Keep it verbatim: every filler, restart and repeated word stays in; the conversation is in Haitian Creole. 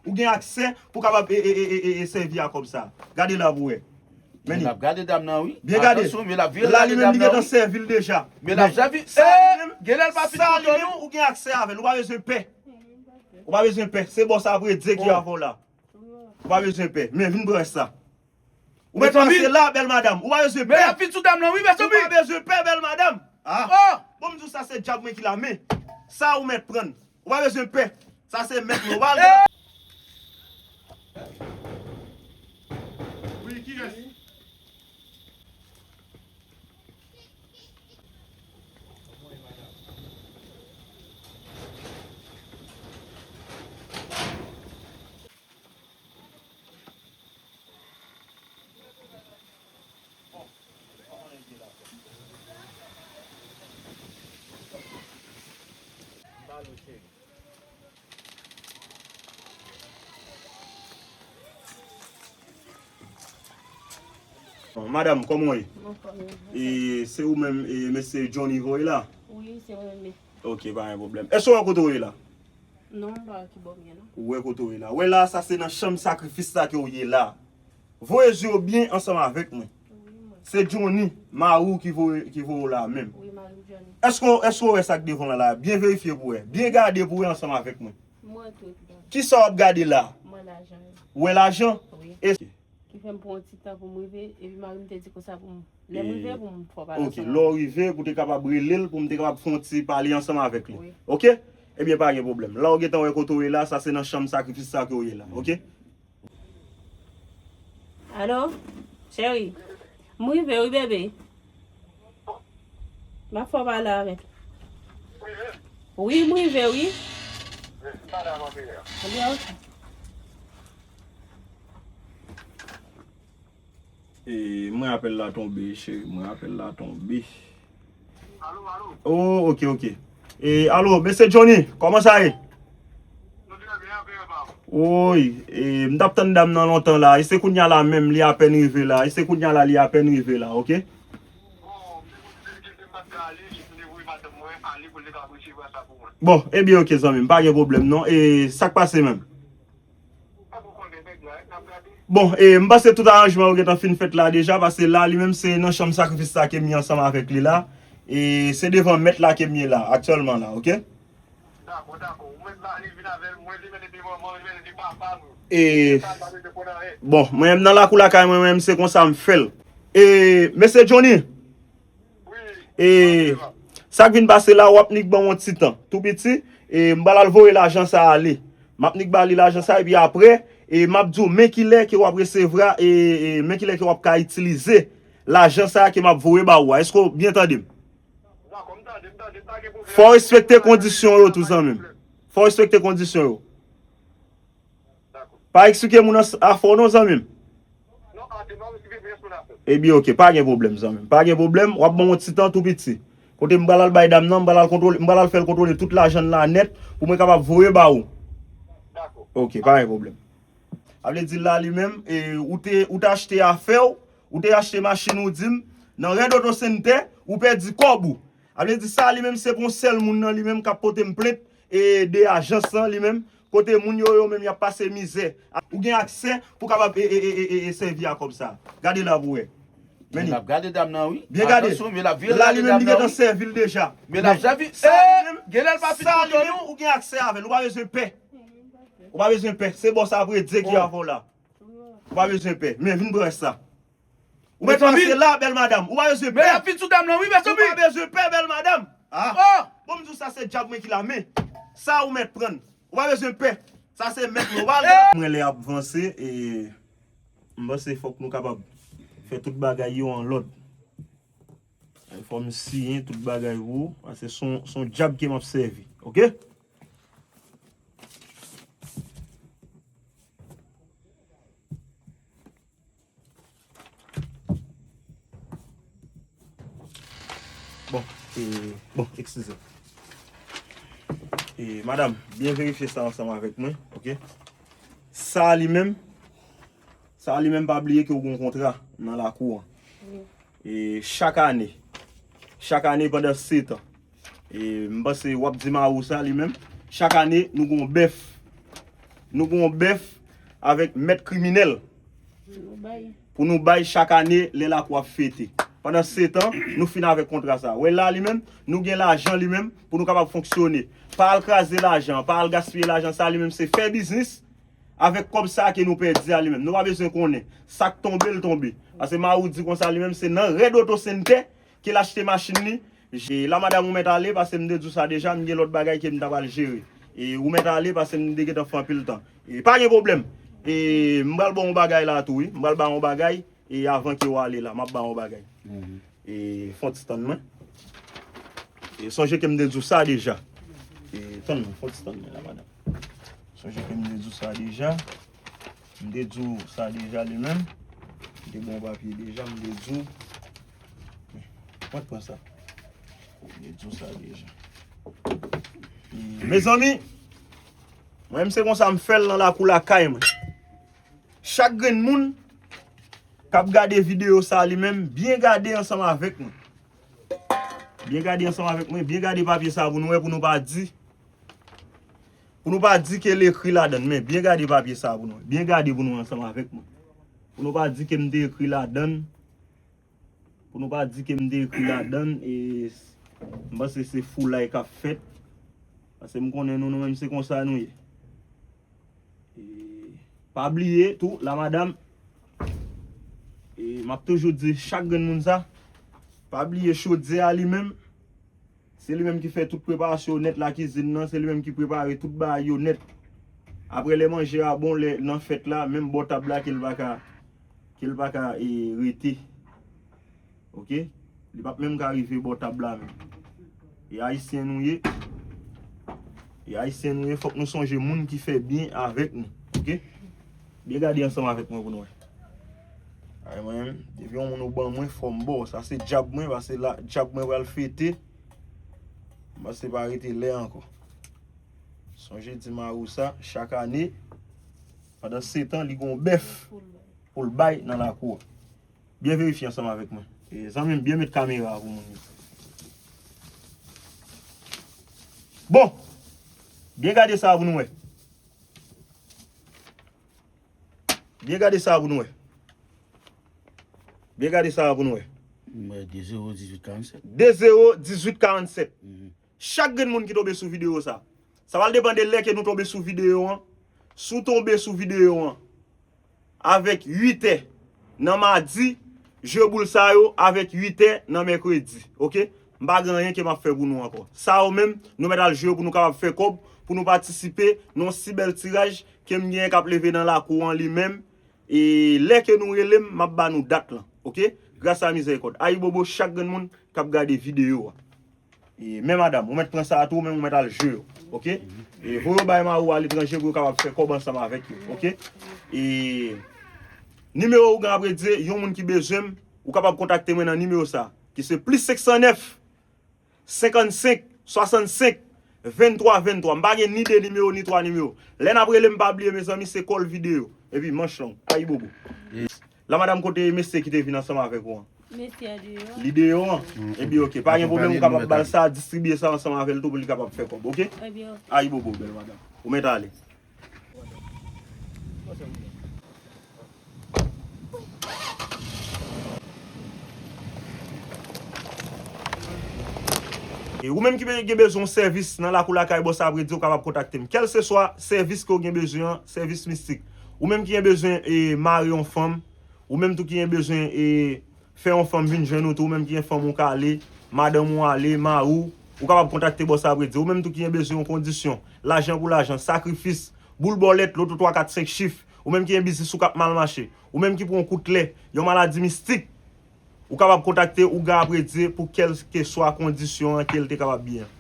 Ou gen aksè pou kapab e, e, e, e, e, e sèvi a kòb sa. Gade la pou wè. Men li. L ap gade dam nan, wi. Byen gade. Atansyon, men l ap vire la li menm li gentan sèvi l deja. Men l ap sèvi. Sa li menm, genlè l pa fin sa li kontan menm, non. Ou gen aksè avè l. Ou pa bezwen pè. Ou pa bezwen pè. Se bòs apre Dye ki avè w la. Ou pa bezwen pè. Men vin pran sa. Ou mèt pase la, bèl madanm. Ou pa bezwen pè. Men l ap vin sou dam nan, wi, mezanmi. Ou pa bezwen pè, bèl madanm. Ah. Bon, m di w sa se dyab mwen ki la, men sa ou mèt pran. Ou pa bezwen pè. Sa se mèt mwen. Ou pa al Wi, kiyès? Bon, madanm, kòman w ye? Mwen fò byen. E, se ou menm, e, mesye Johnny voye la? Wi, se mwen menm. Ok, pa gen pwoblèm. Èske w wè kote w ye la? Non, m pa wè ki bò m ye, non. Ou wè kote w ye la. Wè la, sa se nan chanm sakrifis la ke w ye la. Voye zye w byen ansanm avèk mwen. Wi, mwen. Se Johnny, mari w ki voye, ki voye w la menm. Wi, mari m Johnny. Èske w, èske w wè sa k devan w la la? Byen verifye pou w wè. Byen gade pou w wè ansanm avèk mwen. Mwen tout bon. Kisa w ap gade la? Mwen lajan. Ou wè lajan? Wi. E Ki fè m pran yon ti tan pou m rive, epi mari m te di konsa pou m, lè m rive, pou m fè pale ansanm avè l. Ok, lè w rive, pou w te kapab rele l, pou m te kapab fè yon ti pale ansanm avèk li. Wi. Ok? Ebyen, pa gen pwoblèm. La w gentan wè kote w ye la, sa se nan chanm sakrifis sa ke w ye la, ok? Alo, cheri. M rive, wi, bebe. M ap fè w pale avè l. Wi, m rive, wi. Ebyen, ok. E, mwen apèl la tonbe, cheri, mwen apèl la tonbe. Oh, ok, ok. E, alo, mesye Johnny, kòman sa ye? Woy, e, m t ap tann dam nan lontan la. E se kounye a la menm, li apèn rive la. E se kounye a la, li apèn rive la, ok? Bon, ebyen, ok, zanmi m, pa gen pwoblèm, non. E sa k pase menm? Bon, e, m panse tout aranjman yo gentan fin fèt la deja, paske la, li menm, se nan chanm sakrifis la ke m ye ansanm avèk li la. E se devan mèt la ke m ye la, aktyèlman la, ok? Dakò, dakò. Ou mèt la, li vin avè l, mwen li mèt epi manman, li mèt epi papa nou. E, bon, mwen menm nan lakou lakay mwen menm, se konsa m fè l. E, mesye Johnny, e, sa k vin pase la, w ap nik ban m yon ti tan, tou piti, e, m pral al voye lajan sa ale. M ap nik ba li lajan sa, epi apre, e, m ap di w men kilè ke w ap resevwa, e, e, men kilè ke w ap ka itilize lajan sa ke m ap voye ba ou a. Èske w byen tande m? Fò w respekte kondisyon yo tou, zanmi m. Fò w respekte kondisyon yo. Pa eksplike moun an afè w non, zanmi m. Ebyen, ok, pa gen pwoblèm, zanmi m. Pa gen pwoblèm, w ap ban m yon ti tan tou piti. Kote m pral al bay dam nan, m pral al kontwole, m pral al fè l kontwole tout lajan l la nèt pou mwen kapab voye ba ou. Ok, pa gen pwoblèm. A vle di la li menm, e, ou te, ou te achte afè w, ou te achte machin ou di m, nan Red Auto Center, ou pèdi kòb ou. A vle di sa li menm se pou yon sèl moun nan li menm k ap pote m plent, e, de ajans lan li menm, kote moun yo, yo menm y ap pase mizè. Ou gen aksè pou kapab, e, e, e, e, e, e sèvi a kòb sa. Gade la pou wè. Men li. L ap gade dam nan, wi. Byen gade. Atansyon, men l ap vire la li menm li gentan sèvi l deja. Men l ap sèvi. Sa li menm, genlè l pa fin kontan non. Ou gen aksè avè l. Ou pa bezwen pè. Ou pa bezwen pè. Se bòs apre Dye ki avè w la. Ou pa bezwen pè. Men vin pran sa. Ou mèt pase la, bèl madanm. Ou pa bezwen pè. Men l ap vin sou dam nan, wi, mezanmi. Ou pa bezwen pè, bèl madanm. Ah. Bon, m di w sa se dyab mwen ki la, men sa ou mèt pran. Ou pa bezwen pè. Sa se mèt mwen. Ou pa al. Mwen lè ap vanse, e, m panse fòk nou kapab fè tout bagay yo an lòd. Fò m siyen tout bagay pou ou, paske se yon, se yon dyab ke m ap sèvi, ok? Bon, e, bon, eskize. E, madanm, byen verifye sa ansanm avèk mwen, ok? Sa li menm, sa li menm pa bliye ke w gen yon kontra nan lakou an. Wi. E chak ane, chak ane pandan sèt an, e m panse w ap di mari w sa li menm, chak ane nou gen yon bèf. Nou gen yon bèf avèk mèt kriminèl pou nou bay chak ane lè lakou ap fete. Pandan setan, nou fin avèk kontra sa. Wè la li menm, nou gen lajan li menm pou nou kapab fonksyone. Pa al kraze lajan, pa al gaspiye lajan sa li menm se fè biznis avèk kòb sa ke nou pèdi a li menm. Nou pa bezwen konnen. Sa k tonbe, l tonbe. Paske Marou di konsa li menm se nan Red Auto Center ke l achte machin li. E la madanm ou mèt ale, paske m te di w sa deja, m gen lòt bagay ke m ta pral jere. E ou mèt ale, paske m te gentan fè anpil tan. E pa gen pwoblèm. E m pral ba w yon bagay la tou, wi. M pral ba w yon bagay, e avan ke w ale la, m ap ba w yon bagay. E fon ti tann mwen. E sonje ke m te di w sa deja. E tann mwen, fon ti tann mwen la, madanm. Sonje ke m te di w sa deja. M te di w sa deja li menm. M te ba w papye deja, m te di w. Mwen pran sa. M te di w sa deja. E, mezanmi, mwen menm se konsa m fè l nan lakou lakay mwen. Chak grenn moun k ap gade videyo sa li menm, byen gade ansanm avèk mwen. Byen gade ansanm avèk mwen, byen gade papye sa pou nou wè, pou nou pa di, pou nou pa di ke l ekri ladan l, men byen gade papye sa pou nou wè. Byen gade pou nou wè ansanm avèk mwen. Pou nou pa di ke m te ekri ladan l. Pou nou pa di ke m te ekri ladan l, e m panse se foulay k ap fèt. Paske m konnen nou, nou menm se konsa nou ye. E pa bliye tou, la madanm, e m ap toujou di chak grenn moun sa, pa bliye chodyè a li menm, se li menm ki fè tout preparasyon yo nèt lakizin nan, se li menm ki prepare tout bagay yo nèt. Apre lè manje a bon, lè nan fèt la, menm bò tab la ke l pa ka, ke l pa ka, e, rete. Oke? Li p ap menm ka rive bò tab la menm. E ayisyen nou ye. E ayisyen nou ye, fòk nou sonje moun ki fè byen avèk nou. Oke? Byen gade ansanm avèk mwen pou nou wè. Ay mwen menm, depi yon moun ou ban mwen, fò m ba w. Sa se djab mwen, paske la, djab mwen pral fete. M panse pa rete lè ankò. Sonje di Marou sa, chak ane, pandan setan, li gen yon bèf pou l bay nan lakou a. Byen verifye ansanm avèk mwen. E, zanmi m, byen met kamera a pou moun yo. Bon! Byen gade sa pou nou wè. Byen gade sa pou nou wè. Byen gade sa pou nou wè. Mwen, de zewo dizuit karannsèt. De zewo dizuit karannsèt. Chak grenn moun ki tonbe sou videyo sa. Sa pral depann de lè ke nou tonbe sou videyo an. Si w tonbe sou videyo an avèk uit è nan madi, jwe boul sa yo avèk uit è nan mèkredi. Oke? M pa gen anyen ke m ap fè pou nou ankò. Sa yo menm, nou mèt al jwe yo pou nou kapab fè kòb, pou nou patisipe nan yon si bèl tiraj ke m genyen k ap leve nan lakou an li menm. E lè ke nou rele m, m ap ba nou dat lan. Oke? Gras a mizèrikòd. Ayibobo chak grenn moun k ap gade videyo a. E, men madanm, ou mèt pran sa a tou, men ou mèt al jwe yo, oke? E, voye yo bay Marou aletranje pou yo kapab fè kòb ansanm avèk yo, oke? E, nimewo Ougan Apredye, yon moun ki bezwen m, ou kapab kontakte mwen nan nimewo sa, ki se plis senk san nèf, senkannsenk, swasannsenk, venntwa, venntwa. M pa gen ni de nimewo, ni twa nimewo. Lè n ap rele m, pa bliye, mezanmi, se kòl videyo. Epi manch long. Ayibobo. La madanm, kote mesye ki te vin ansanm avèk ou an? Mesye a deyò. Li deyò an? Epi oke, pa gen pwoblèm, ou kapab ba l sa, distribiye sa ansanm avè l tou pou li kapab fè kòb, oke? Epi oke. Ayibobo, bèl madanm. Ou mèt ale. E ou menm ki be- gen bezwen yon sèvis nan lakou lakay Bòs Apredye, ou kapab kontakte m. Kèlseswa sèvis ke w gen bezwen an, sèvis mistik. Ou menm ki gen bezwen e mare yon fanm, ou menm tou ki gen bezwen e fè yon fanm vin jwenn ou tou, ou menm ki gen fanm ou kale, madanm ou ale, mari w, ou kapab kontakte Bòs Apredye. Ou menm tou ki gen bezwen yon kondisyon, lajan pou lajan, sakrifis, boul bòlèt, loto twa, kat, senk chif, ou menm ki gen biznis ou k ap mal mache, ou menm ki pran yon kout lè, yon maladi mistik, ou kapab kontakte Ougan Apredye pou kèlkeswa kondisyon an ke l te kapab byen an.